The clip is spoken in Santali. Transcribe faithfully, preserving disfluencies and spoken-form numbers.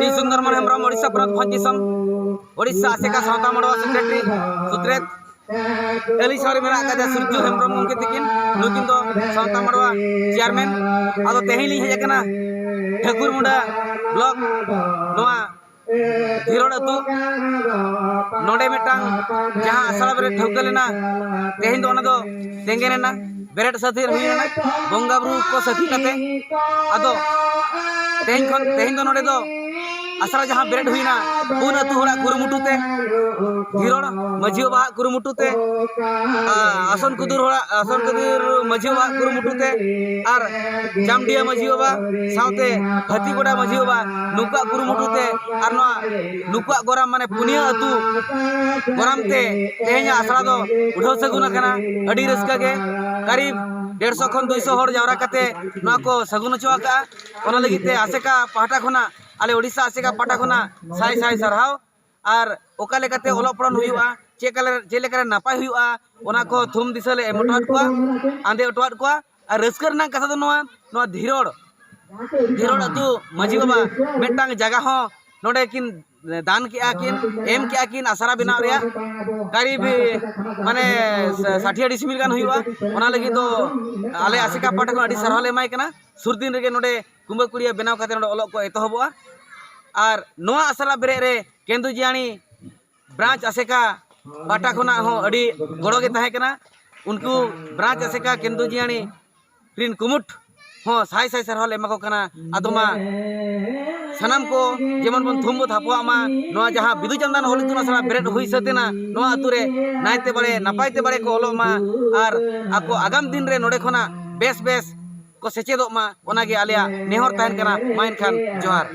ᱤᱧ ᱥᱩᱱᱫᱚᱨᱢᱳᱦᱚᱱ ᱦᱮᱢᱵᱨᱚᱢ, ᱳᱰᱤᱥᱟ ᱯᱚᱱᱚᱛ ᱵᱷᱚᱸᱡᱽ ᱫᱤᱥᱚᱢ, ᱳᱰᱤᱥᱟ ᱟᱥᱮᱠᱟ ᱥᱟᱶᱛᱟ ᱢᱟᱰᱣᱟ ᱥᱮᱠᱨᱮᱴᱟᱨᱤ, ᱥᱩᱛᱨᱮᱛ᱾ ᱟᱹᱞᱤᱧ ᱥᱟᱶᱨᱮ ᱢᱮᱱᱟᱜ ᱟᱠᱟᱫᱟ ᱥᱩᱨᱡᱚ ᱦᱮᱢᱵᱨᱚᱢ ᱜᱚᱢᱠᱮ ᱛᱤᱠᱤᱱ᱾ ᱱᱩᱠᱤᱱ ᱫᱚ ᱥᱟᱶᱛᱟ ᱢᱟᱰᱣᱟ ᱪᱮᱭᱟᱨᱢᱮᱱ᱾ ᱟᱫᱚ ᱛᱮᱦᱮᱧ ᱞᱤᱧ ᱦᱮᱡ ᱟᱠᱟᱱᱟ ᱴᱷᱟᱹᱠᱩᱨ ᱢᱩᱸᱰᱟ ᱵᱞᱚᱠ, ᱱᱚᱣᱟ ᱫᱷᱤᱨᱚᱲ ᱟᱹᱛᱩ᱾ ᱱᱚᱰᱮ ᱢᱤᱫᱴᱟᱝ ᱡᱟᱦᱟᱸ ᱟᱥᱲᱟ ᱵᱮᱨᱮᱫ ᱴᱷᱟᱹᱣᱠᱟᱹ ᱞᱮᱱᱟ, ᱛᱮᱦᱮᱧ ᱫᱚ ᱚᱱᱟ ᱫᱚ ᱛᱮᱸᱜᱮ ᱞᱮᱱᱟ, ᱵᱮᱨᱮᱫ ᱥᱟᱹᱛ ᱦᱩᱭ ᱞᱮᱱᱟ, ᱵᱚᱸᱜᱟ ᱵᱩᱨᱩ ᱠᱚ ᱥᱟᱹᱠᱷᱤ ᱠᱟᱛᱮ᱾ ᱟᱫᱚ ᱛᱮᱦᱮᱧ ᱠᱷᱚᱱ, ᱛᱮᱦᱮᱧ ᱫᱚ ᱱᱚᱰᱮ ᱫᱚ ᱟᱥᱲᱟ ᱡᱟᱦᱟᱸ ᱵᱮᱨᱮᱫ ᱦᱩᱭᱱᱟ, ᱯᱩᱱ ᱟᱹᱛᱩ ᱦᱚᱲᱟᱜ ᱠᱩᱨᱩᱢᱩᱴᱩ ᱛᱮ, ᱫᱷᱤᱨᱚᱲ ᱢᱟᱹᱡᱷᱤ ᱵᱟᱵᱟᱣᱟᱜ ᱠᱩᱨᱩᱢᱩᱴᱩ ᱛᱮ, ᱟ, ᱟᱥᱚᱱ ᱠᱩᱫᱩᱨ ᱦᱚᱲᱟᱜ, ᱟᱥᱚᱱ ᱠᱩᱫᱩᱨ ᱢᱟᱹᱡᱷᱤ ᱵᱟᱵᱟᱣᱟᱜ ᱠᱩᱨᱩᱢᱩᱴᱩ ᱛᱮ, ᱟᱨ ᱡᱟᱢᱰᱤᱭᱟ ᱢᱟᱹᱡᱷᱤ ᱵᱟᱵᱟ ᱥᱟᱶᱛᱮ ᱦᱟᱹᱛᱤᱜᱚᱰᱟ ᱢᱟᱹᱡᱷᱤ ᱵᱟᱵᱟ, ᱱᱩᱠᱩᱣᱟᱜ ᱠᱩᱨᱩᱢᱩᱴᱩ ᱛᱮ, ᱟᱨ ᱱᱚᱣᱟ ᱱᱩᱠᱩᱣᱟᱜ ᱜᱚᱨᱟᱢ, ᱢᱟᱱᱮ ᱯᱩᱱᱭᱟᱹ ᱟᱹᱛᱩ ᱜᱚᱨᱟᱢ ᱛᱮ ᱛᱮᱦᱮᱧᱟᱜ ᱟᱥᱲᱟ ᱫᱚ ᱩᱰᱷᱟᱹᱣ ᱥᱟᱹᱜᱩᱱ ᱟᱠᱟᱱᱟ᱾ ᱟᱹᱰᱤ ᱨᱟᱹᱥᱠᱟᱹ ᱜᱮ, ᱠᱟᱨᱤᱵ ᱰᱮᱲᱥᱚ ᱠᱷᱚᱱ ᱫᱩᱭᱥᱚ ᱦᱚᱲ ᱡᱟᱣᱨᱟ ᱠᱟᱛᱮ ᱱᱚᱣᱟ ᱠᱚ ᱥᱟᱹᱜᱩᱱ ᱦᱚᱪᱚ ᱟᱠᱟᱫᱼᱟ᱾ ᱚᱱᱟ ᱞᱟᱹᱜᱤᱫ ᱛᱮ ᱟᱥᱮᱠᱟ ᱯᱟᱦᱴᱟ ᱠᱷᱚᱱᱟᱜ, ᱟᱞᱮ ᱳᱰᱤᱥᱟ ᱟᱥᱮᱠᱟ ᱯᱟᱦᱴᱟ ᱠᱷᱚᱱᱟᱜ ᱥᱟᱭ ᱥᱟᱭ ᱥᱟᱨᱦᱟᱣ᱾ ᱟᱨ ᱚᱠᱟ ᱞᱮᱠᱟᱛᱮ ᱚᱞᱚᱜ ᱯᱚᱲᱦᱚᱱ ᱦᱩᱭᱩᱜᱼᱟ, ᱪᱮᱫ ᱞᱮᱠᱟ ᱨᱮ, ᱪᱮᱫ ᱞᱮᱠᱟ ᱨᱮ ᱱᱟᱯᱟᱭ ᱦᱩᱭᱩᱜᱼᱟ, ᱚᱱᱟ ᱠᱚ ᱛᱷᱩᱢ ᱫᱤᱥᱟᱹ ᱞᱮ ᱮᱢ ᱦᱚᱴᱚᱣᱟᱫ ᱠᱚᱣᱟ, ᱟᱸᱫᱮ ᱦᱚᱴᱚᱣᱟᱫ ᱠᱚᱣᱟ᱾ ᱟᱨ ᱨᱟᱹᱥᱠᱟᱹ ᱨᱮᱱᱟᱜ ᱠᱟᱛᱷᱟ ᱫᱚ ᱱᱚᱣᱟ, ᱱᱚᱣᱟ ᱫᱷᱤᱨᱚᱲ, ᱫᱷᱤᱨᱚᱲ ᱟᱹᱛᱩ ᱢᱟᱹᱡᱷᱤ ᱵᱟᱵᱟ ᱢᱤᱫᱴᱟᱝ ᱡᱟᱭᱜᱟ ᱦᱚᱸ ᱱᱚᱰᱮ ᱠᱤᱱ ᱫᱟᱱ ᱠᱮᱜᱼᱟ, ᱠᱤᱱ ᱮᱢ ᱠᱮᱜᱼᱟ ᱠᱤᱱ ᱟᱥᱲᱟ ᱵᱮᱱᱟᱣ ᱨᱮᱭᱟᱜ᱾ ᱠᱟᱨᱤᱵ, ᱢᱟᱱᱮ, ᱥᱟᱴᱷᱤᱭᱟ ᱰᱤᱥᱢᱤᱞ ᱜᱟᱱ ᱦᱩᱭᱩᱜᱼᱟ᱾ ᱚᱱᱟ ᱞᱟᱹᱜᱤᱫ ᱫᱚ ᱟᱞᱮ ᱟᱥᱮᱠᱟ ᱯᱟᱦᱴᱟ ᱠᱷᱚᱱ ᱟᱹᱰᱤ ᱥᱟᱨᱦᱟᱣ ᱞᱮ ᱮᱢᱟᱭ ᱠᱟᱱᱟ᱾ ᱥᱩᱨ ᱫᱤᱱ ᱨᱮᱜᱮ ᱱᱚᱰᱮ ᱠᱩᱢᱵᱟᱹ ᱠᱩᱲᱤᱭᱟᱹ ᱵᱮᱱᱟᱣ ᱠᱟᱛᱮ ᱱᱚᱰᱮ ᱚᱞᱚᱜ ᱠᱚ ᱮᱛᱚᱦᱚᱵᱚᱜᱼᱟ᱾ ᱟᱨ ᱱᱚᱣᱟ ᱟᱥᱲᱟ ᱵᱮᱨᱮᱫ ᱨᱮ ᱠᱮᱱᱫᱩ ᱡᱤᱭᱟᱹᱲᱤ ᱵᱨᱟᱧᱪ ᱟᱥᱮᱠᱟ ᱯᱟᱦᱴᱟ ᱠᱷᱚᱱᱟᱜ ᱦᱚᱸ ᱟᱹᱰᱤ ᱜᱚᱲᱚ ᱜᱮ ᱛᱟᱦᱮᱸ ᱠᱟᱱᱟ᱾ ᱩᱱᱠᱩ ᱵᱨᱟᱧᱪ ᱟᱥᱮᱠᱟ ᱠᱮᱱᱫᱩ ᱡᱤᱭᱟᱹᱲᱤ ᱨᱤᱱ ᱠᱩᱢᱩᱴ ᱦᱚᱸ ᱥᱟᱭ ᱥᱟᱭ ᱥᱟᱨᱦᱟᱣ ᱞᱮ ᱮᱢᱟ ᱠᱚ ᱠᱟᱱᱟ᱾ ᱟᱫᱚ ᱢᱟ ᱥᱟᱱᱟᱢ ᱠᱚ ᱡᱮᱢᱚᱱ ᱵᱚᱱ ᱛᱷᱩᱢ ᱵᱚ ᱛᱷᱟᱯᱚᱣᱟᱜ ᱢᱟ, ᱱᱚᱣᱟ ᱡᱟᱦᱟᱸ ᱵᱤᱫᱩ ᱪᱟᱸᱫᱟᱱ ᱚᱞ ᱤᱛᱩᱱ ᱟᱥᱲᱟ ᱵᱮᱨᱮᱫ ᱦᱩᱭ ᱥᱟᱹᱛ ᱮᱱᱟ, ᱱᱚᱣᱟ ᱟᱹᱛᱩ ᱨᱮ ᱱᱟᱭᱛᱮ ᱵᱟᱲᱮ, ᱱᱟᱯᱟᱭ ᱛᱮ ᱵᱟᱲᱮ ᱠᱚ ᱚᱞᱚᱜ ᱢᱟ ᱟᱨ ᱟᱠᱚ ᱟᱜᱟᱢ ᱫᱤᱱ ᱨᱮ ᱱᱚᱰᱮ ᱠᱷᱚᱱᱟᱜ ᱵᱮᱥ ᱵᱮᱥ ᱠᱚ ᱥᱮᱪᱮᱫᱚᱜ ᱢᱟ, ᱚᱱᱟᱜᱮ ᱟᱞᱮᱭᱟᱜ ᱱᱮᱦᱚᱨ ᱛᱟᱦᱮᱱ ᱠᱟᱱᱟ᱾ ᱢᱟ ᱮᱱᱠᱷᱟᱱ ᱡᱚᱦᱟᱨ᱾